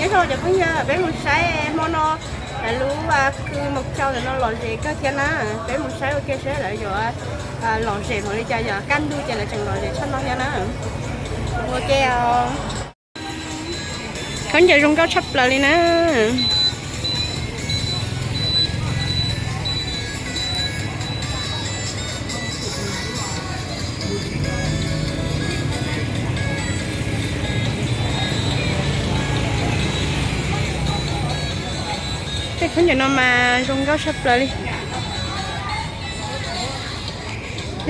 Nyob zoo cov phooj ywg, peb mus saib hmo no lub khw Mos Cau ntawm no lom zem kawg thiab na. Peb mus saib ua ke saib lawv yuav lom zem npaum li cas, yog kaj ntug ces lawv tseem lom zem tshaj no thiab na. Ua ke os. Khaub ncaws zoo nkauj tshaj plaws li na. Tej khaub ncaws no mas zoo nkauj tshaj plaws li.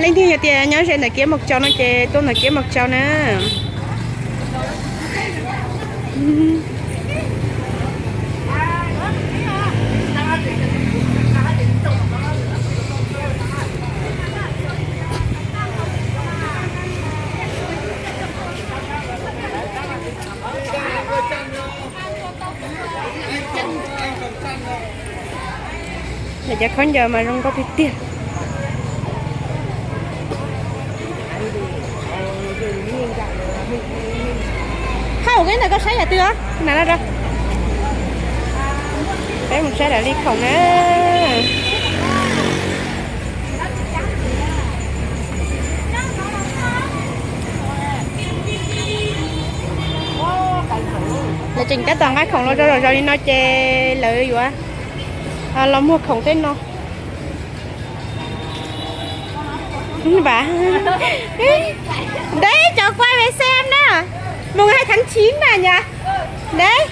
Leej twg yog tias nyob ze ntawm kiab Mos Cau no ces tuaj ntawm kiab Mos Cau na. Lawv cov khaub ncaws mas zoo nkauj tiag tiag. Hauj, koj ntawm koj saib yam twg os? Na, peb mus saib daim li khoom na. Lawv tseem tab tom nqa khoom los rau zom zaws li no ces lawv yuav los muag khoom tej no. Và đấy, cho quay về xem nhá. Mùng hai tháng chín mà nhỉ? Đấy.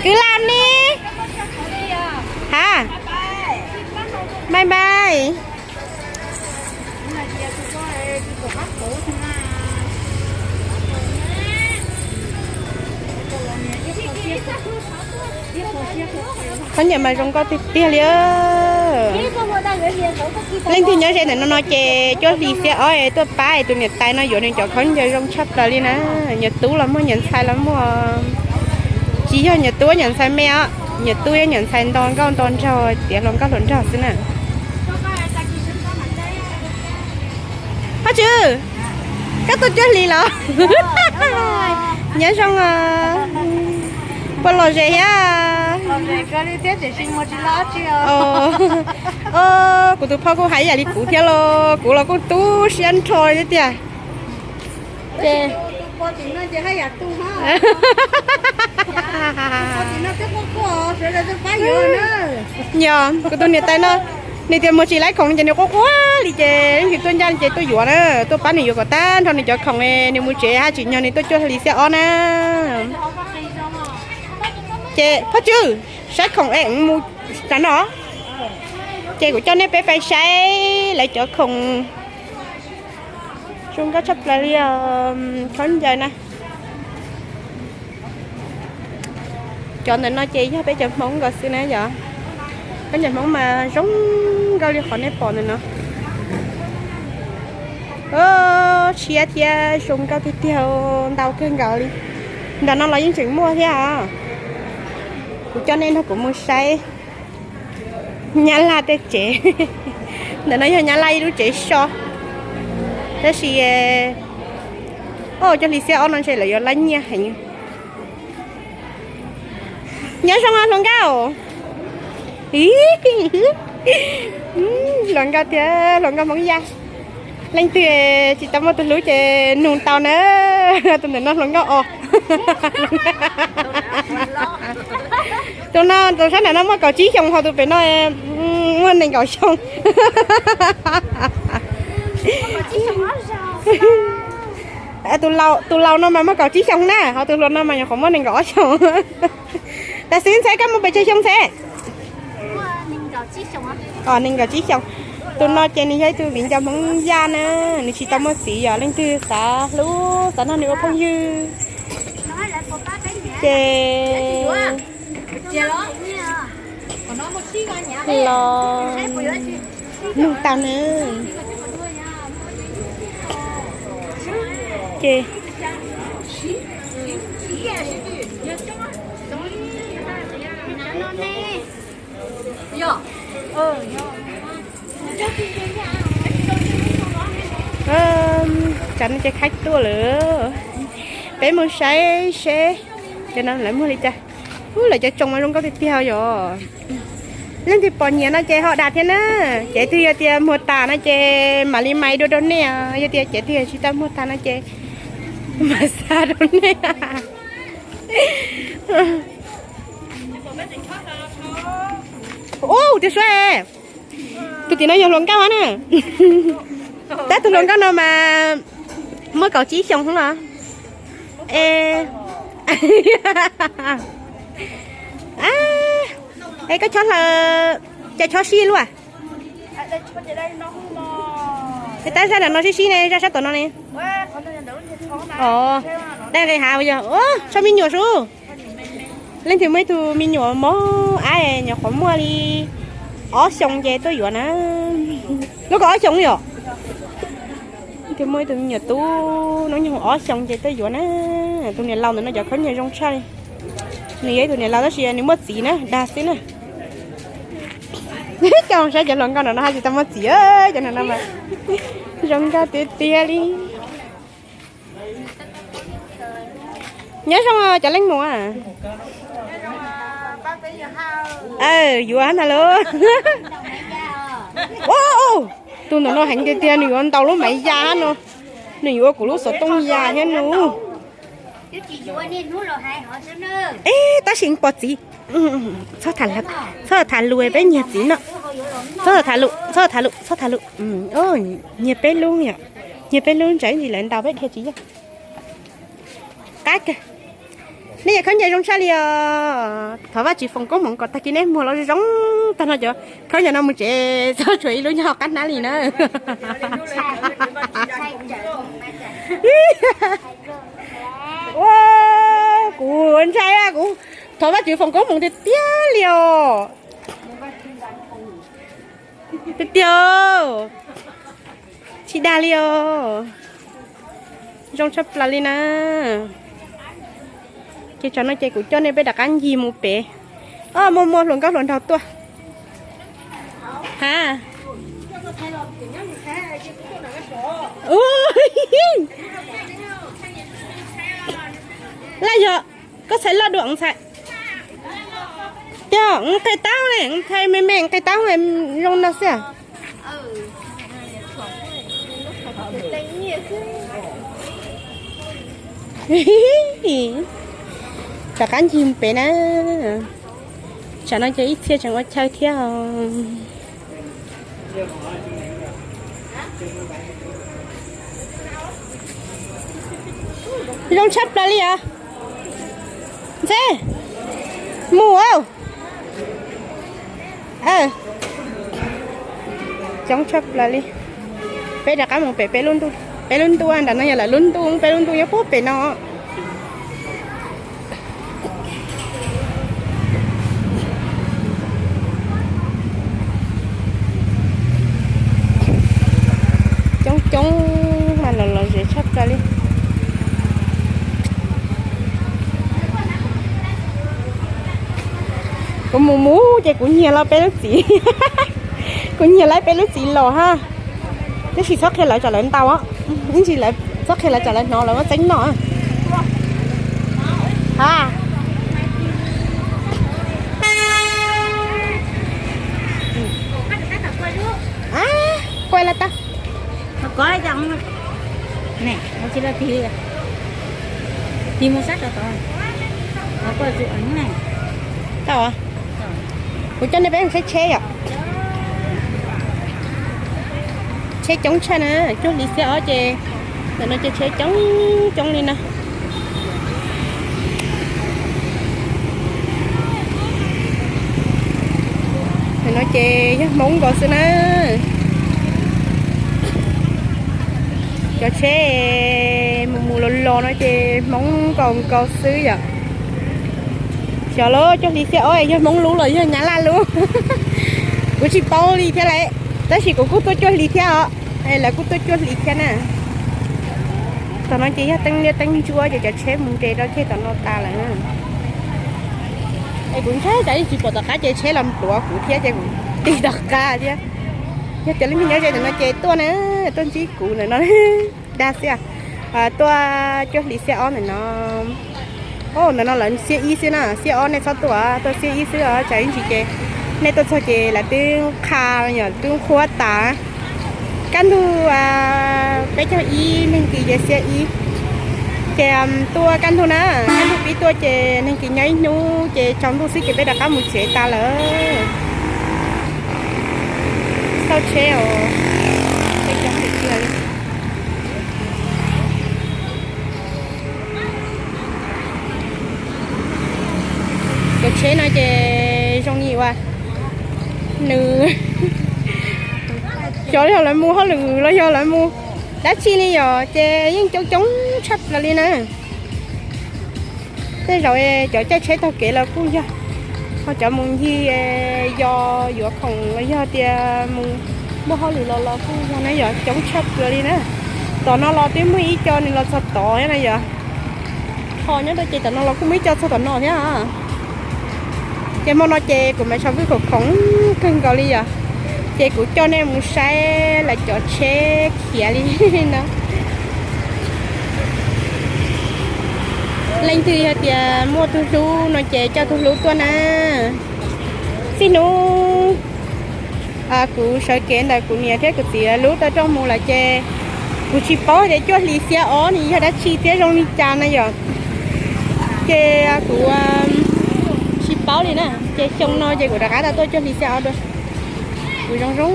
Cứ làm đi. Hả? Bye bye. Khaub ncaws mas zoo nkauj tiag tiag li. Leej twg nyob ze ntawm no no ces cuaj hlis xiab ob es tuaj pab es tus niam tais no yuav nws cov khaub ncaws zoo tshaj plaws li na. Niam tub los muaj, niam ntxhais los muaj. Tsis yog niam tub niam ntxhais me os, niam tub niam ntxhais nto nkauj nto nraug tiav hluas nkauj hluas nraug xwb na. Hab Tswv, koj tuaj cuaj hlis los? Nyob zoo, puas lom zem thiab? Kuv tus phauj kuj hais ib yam li kuv thiab los, kuv los kuj tu siab nrho thiab tiag. Ces yog kuv tus niam tais no, nws tias mus tsis laib khoom ces nws quaj quaj li ces leej twg tuaj ncaj ces tuaj yuav na, tuaj pab nws yuav kom tag nrho nws cov khoom, nws mus tsev haj tsim nyog nws tuaj cuaj hlis xiab ob na. Ces Phaj Tswv, saib khoom es mus tam no. Ces kuv coj nej peb pais saib lawv cov khoom zoo nkauj tshaj plaws li, khaub ncaws na. Cov ntawm no ces yog peb cov Hmoob nkaus xwb na yom. Khaub ncaws Hmoob mas zoo nkauj li qhov nej pom ntawm no. Tshiab thiab zoo nkauj tiag tiag, ntau kawg nkaus li. Ntawm no los yeej tseem muaj thiab os. Kuv coj nej nrog kuv mus saib Nyab Laj tej tsev. Ntawm no yog Nyab Laj ib lub tsev so. Tab sis, o, cuaj hlis xiab ob no ntshe lawv yuav lab nyiaj heev. Nyob zoo hluas nkauj. Hluas nkauj thiab hluas nkauj Hmoob Yaj. Leej twg tsis tau muaj tus hlub ces nug tau na. Tus ntawm no hluas nkauj os. Tus no, tus sab nram no muaj kaum tsib xyoos, ho tus pem no muaj nees nkaum xyoo. Tus laus no mas muaj kaum tsib xyoos na, ho tus hluas no mas nyuam qhuav muaj nees nkaum ob xyoos. Tam sim ntxheb koj muaj pes tsawg xyoo ntxheb? Nees nkaum tsib xyoos. Tus no ces nws yog ib tug viv ncaus Hmoob Yaj na, nws tsis tau muaj txiv, yog leej twg xav hlub xav nrog nws ua phooj ywg ces los nug tau na. Ces tsam no ces khaib tuaj lawm. Peb mus saib seb cov no lawv muag li cas. Ub, lawv cov tsoos mas zoo nkauj tiag tiag yom. Leej twg pom nyiam no ces ho dag thiab na. Ces twg yog tias muag tas no ces mam li mais dua rau nej. Yog tias ces twg yog tsis tau muag tas no ces mam xa rau nej. Ub, tias suav, tus tim no yog hluas nkauj na. Tab tus hluas nkauj no mas muaj kaum tsib xyoos los. E, e, koj chob hlaws, cas chob sib luaj. Tab zaj nram no sib sib ne, zaj sab tom no ne. Daj nqis hav yog, tso me nyuam sub. Leej twg muaj ib tug me nyuam mob ab nyuam qhuav muaj li ob xyoo ces tuaj yuav na. Lub ko ob xyoo yom. Leej twg muaj ib tug me nyuam tub hnub nyoog ob xyoo ces tuaj yuav na. Tus niam laus ntawm no cov khaub ncaws zoo tshaj li. Nws yog ib tug niam laus tab sis nws muaj txiv na, dag xwb na. Coj saib cov hluas nkauj no no haj tsis tau muaj txiv, cov no no mas zoo nkauj tiag tiag li. Nyob zoo cov leej muam. Yuav ntag lauj. Tus ntawm no heev tiag tiag, nws yuav ntaus lub maiv ya hab no. Nws yuav kuv lub xov tooj ya thiab nus. Eb, tab sis pom txiv. Txhob tham lus, peb nyiag txiv no. Txhob tham lus, txhob tham lus, txhob tham lus. Nyiag peb lub yom. Nyiag peb lub ntsaim ntsis lawv ntaus peb dhia tsis yeej. Qab kawg. Nej yog khaub ncaws zoo tshaj li os. Thov Vajtswv foom koob hmoov kom tag kis nej muag los zoo tag no cov khaub ncaws no mus tsev txhob tshuav ib lub nyob hauv qab hnab li na. Ua, kuv ntshai, kuv thov Vajtswv foom koob hmoov tiag tiag li os. Tiag tiag, tsis dag li os. Zoo tshaj plaws li na. Ces tsam no ces kuv coj nej peb rov qab ncig mus pem. Os, muaj muaj hluas nkauj hluas nraug tuaj. Ha. Laj yog koj txhais loj dua ntxhais. Yog, qe taub ne, ntxhais me me qe taub zoo no xwb. Rov qab ncig pem na. Tsam no ces ib txhia tseem ua chaw thiab. Zoo tshaj plaws li os. Ntxheb, mus. Coob tshaj plaws li. Peb rov qab mus pem peb lub ntuj. Peb lub ntuj nram no yog lawv lub ntuj, peb lub ntuj nyob puag pem no. Coob coob mas los lom zem tshaj plaws li. Kuv mus mus ces kuv nyiag los peb lub txiv. Kuv nyiag lawv peb lub txiv los ha. Tab sis txhob qhia lawv tsam lawv ntaus, ib ntsis lawv txhob qhia lawv tsam lawv hnov lawv muab txeeb noj. Ha. Kuaj lawm tau. Tau. Kuv coj nej peb saib tsheb yom. Tsheb coob tshaj na, cuaj hlis xiab ob ces ntawm no ces tsheb coob coob li no. Ntawm no ces yog Hmoob nkaus xwb na. Cov tsheb mus mus los los no ces Hmoob nkaus nkaus xwb yom. Xyov lawm cuaj hlis xiab ob yog Hmoob lub los yog Nyab Laj lub. Kuv tsis paub li thiab lawm, tab sis kuv kuj tuaj cuaj hlis thiab os. Lawv kuj tuaj cuaj hlis thiab na. Tom no ces yog teeb liab teeb ntsuab ces cov tsheb mus nres rau ceg tom no tas lawm. Es kuv ntshai tsam ib tsis pom tom qab ces tsheb los pluav kuv thiab ces kuv tig tom qab thiab. Yog tias leej twg nyob ze ntawm no ces tuaj na, tuaj ntsib kuv ntawm no. Dag xwb. Tuaj cuaj hlis xiab ob ntawm no. Ntawm no lawv xiab ib xwb na, xiab ob nej txhob tuaj, tuaj xiab ib xwb os, tsam ib ntsis ces nej tuaj txog ces lawv twb qha, yog twb qhuav tas. Kaj ntug peb caug ib, neeg kis ces xiab ib. Ces tuaj kaj ntug na, kaj ntug pib tuaj ces neeg kis nyob ib hnub ces tsaus ntuj xwb ces peb rov qab mus tsev tas lawm. Xauj tsheb os, peb coob tiag tiag li. Cov tsheb no ces zoo li uas nws, xyov yog lawv mus hauj lwm los yog lawv mus dab tsi li yom, ces yeej coob coob tshaj plaws li na. Tej zaum cov caij tsheb taug kev los kuj yog, ho cov mus ncig yos yuav khoom los yog tias mus muaj hauj lwm los los kuj yog na yom, coob tshaj plaws li na. Tom no los twb muaj ib co nws los txog tod na yom. Ho nyob rau ces tom no los kuj muaj ib co txog tom no thiab. Ces hmo no ces kuv mas tshau vwj khoom khoom kawg nkaus li yom. Ces kuv coj nej mus saib lawv cov tsheb khiav li no. Leej twg yog tias muaj tus hlub no ces coj tus hlub tuaj na. Txij hnub kuv sawv kev ntawm kuv niam thiab kuv txiv lub taw rooj mus lawm ces kuv tsis paub tias cuaj hlis xiab ob nws yog dab tsi thiab zoo li cas na yom. Ces kuv tsis paub li na, ces xyoo no ces kuv rov qab tau tuaj cuaj hlis xiab ob dua. Kuv zoo zoo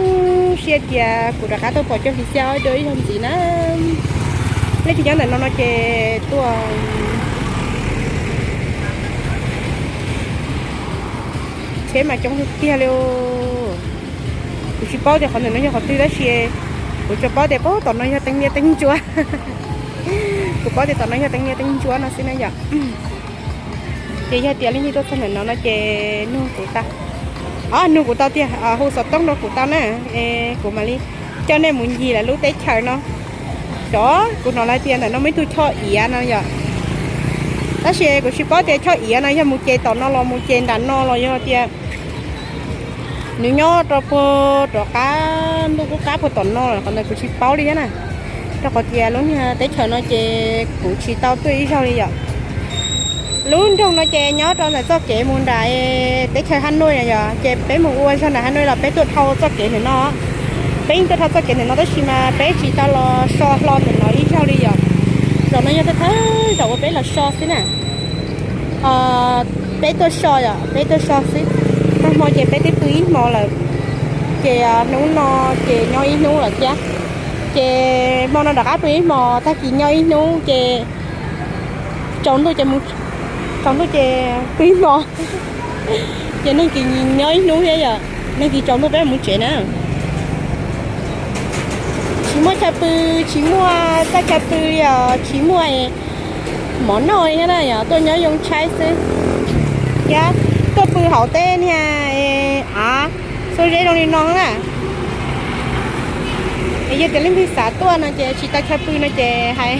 siab tias kuv rov qab tuaj pom cuaj hlis xiab ob dua ib zaug ntxiv na. Leej twg nyob ntawm no no ces tuaj. Tsheb mas coob tiag tiag li. Kuv tsis paub tias qhov ntawm no yog qhov twg tab sis kuv tsuas paub tias pab tom no yog teeb liaj teeb ntsuab. Kuv paub tias tom no yog teeb liaj teeb ntsuab no xwb na yom. Ces yog tias leej twg tuaj txog ntawm no no ces nug kuv tau, o nug kuv tau tiag, hu xov tooj rau kuv tau na, es kuv mam li coj nej mus ncig lawv lub teb chaws no. Cov kuv hnov lawv tias ntawm no muaj ib tug choj iav no yom, tab sis kuv tsis paub tias choj iav no yog mus ces tom no los mus ces nram no los yog tias nws nyob rau puag rov qab ntuj qub qab puag tom no los qhov ntawd kuv tsis paub li thiab na. Rau qhov tias lub niag teb chaws no ces kuv tsis tau tuaj ib zaug li yom. Lub nroog no ces nyob rau ntawm txoj kev mus nram teb chaws Hab Nuj yom, ces peb mus ua zog nram Hab Nuj los peb tuaj dhau txoj kev ntawm no. Peb yeej tuaj dhau txoj kev ntawm no tab sis mas peb tsis tau los so hlo ntawm no ib zaug li yom. Zaum no yog thawj thawj zaum uas peb los so xwb na. Peb tuaj so yom, peb tuaj so xwb. Nag hmo ces peb twb pw ib hmo lawm, ces hnub no ces nyob ib hnub lawm thiab. Ces hmo no rov qab pw ib hmo, tag kis nyob ib hnub ces tsaus ntuj ces mus, tsaus ntuj ces pw ib hmo. Ces neeg kis nyob ib hnub thiab yom, neeg kis tsaus ntuj peb mus tsev na. Tsis muaj chaw pw, tsis muaj txoj chaw pw li os, tsis muaj mov noj li thiab na yom, tuaj nyob yoo tshaib xwb. Thiab tuaj pw hauv tej niag av xuab zeb zoo li no na. Es yog tias leej twg xav tuaj no ces tsis tau chaw pw no ces hais,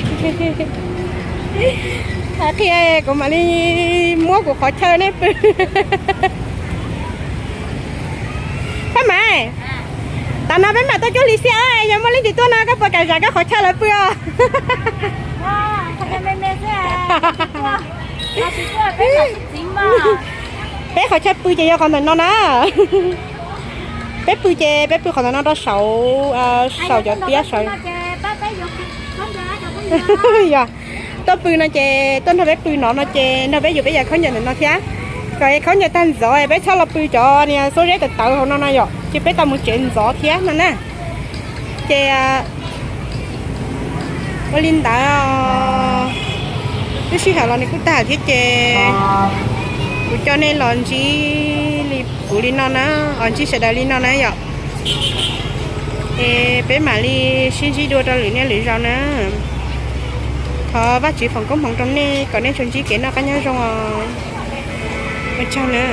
hais qhia kuv mam li muab kuv qhov chaw nej pw. Phaj Maiv, tas no peb mam tuaj cuaj hlis xiab ob, yog muaj leej twg tuaj no koj puas kam zam koj qhov chaw lawv pw os? Peb qhov chaw pw ces yog qhov ntawm no na. Peb pw ces peb pw qhov ntawm no rau saum, saum cov tiab saud. Yog tuaj pw no ces tuaj nrog peb pw no no ces nrog peb yuav peb yam khaub ncaws ntawm no thiab, kom khaub ncaws tag ntxov peb txhob los pw cov niag xuab zeb tawv tawv hauv no no yom, ces peb tau mus tsev ntxov thiab no na. Ces ua li ntawd, lub sij hawm los nws kuj tag thiab ces kuv coj nej los ntsib li kuv li no na, os ntsib sawv daws li no na yom. Es peb mam li sib ntsib dua rau lwm niaj lwm zaus na. Thov Vajtswv foom koob hmoov rau nej kom nej tsuas ntsib kev noj qab nyob zoo os. Ua tsaug na.